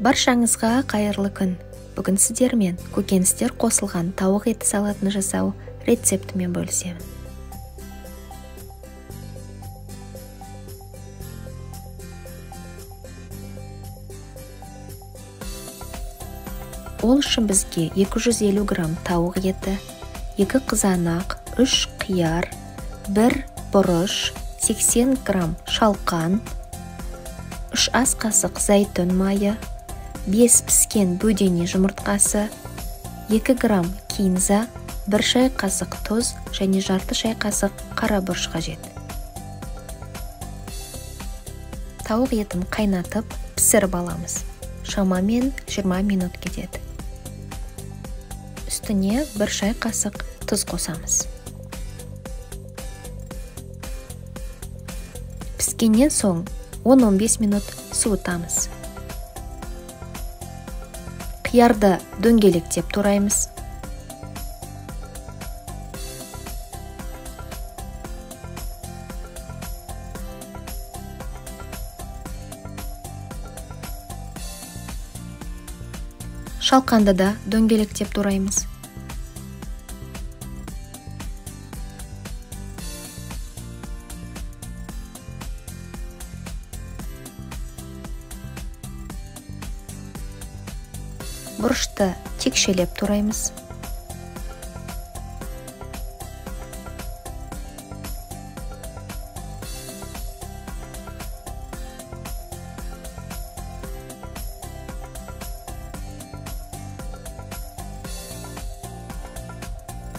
Баршаңызға қайырлы күн. Бүгін сіздермен көкөністер қосылған тауық еті салатын жасау рецептімен бөлісемін. Ол үшін бізге 250 грамм тауық еті, 2 қызанақ, 3 қияр, 1 бұрыш, 80 грамм шалқан, 3 ас қасық зәйтүн майы, 5 піскен бөдене жұмыртқасы, 2 грамм кинза, 1 шай қасық тұз және жарты шай қасық қара бұрыш қажет. Тауық етін қайнатып, пісіріп аламыз. Шамамен 20 минут кетеді. Үстіне 1 шай қасық тұз қосамыз. Піскеннен соң 10-15 минут суытамыз. Қиярды дөңгелектеп тураймыз. Шалқанды да дөңгелектеп тураймыз. Бұрышты текшелеп тураймыз.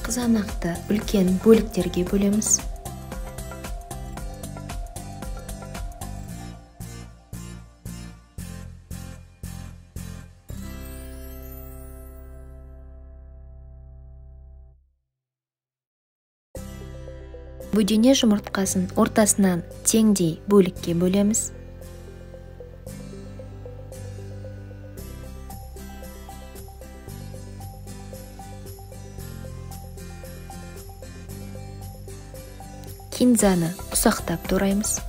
Қызанақты үлкен бөліктерге бөлеміз. Бөдене жұмыртқасын ортасынан теңдей бөлікке бөлеміз. Кинзаны ұсақтап тураймыз.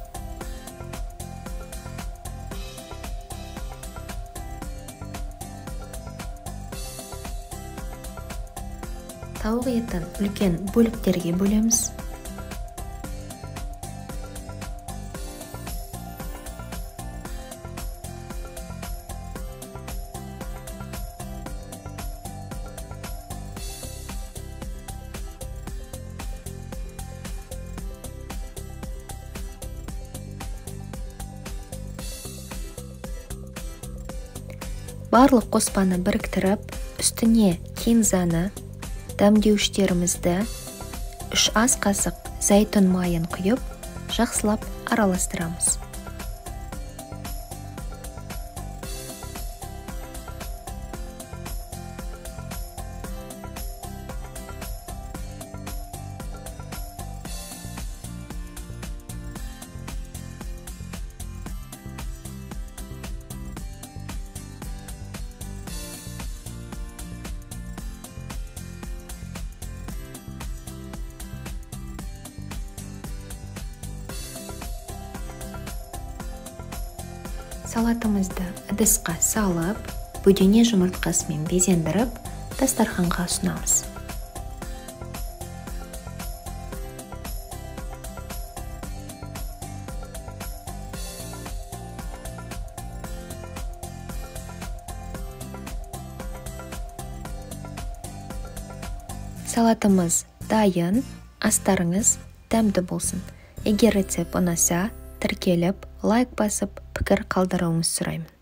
Тауық етін үлкен бөліктерге бөлеміз. Барлық қоспаны біріктіріп, үстіне кинзаны, дәмдеуіштерімізді, 3 ас қасық зәйтүн майын құйып, жақсылап араластырамыз. Салатымызды ыдысқа салып, бөдене жұмыртқасымен безендіріп, дастарханға ұсынамыз. Салатымыз дайын, астарыңыз дәмді болсын. Егер рецепт ұнаса, тіркеліп, лайк басып, пікір қалдыруыңызды сұраймын.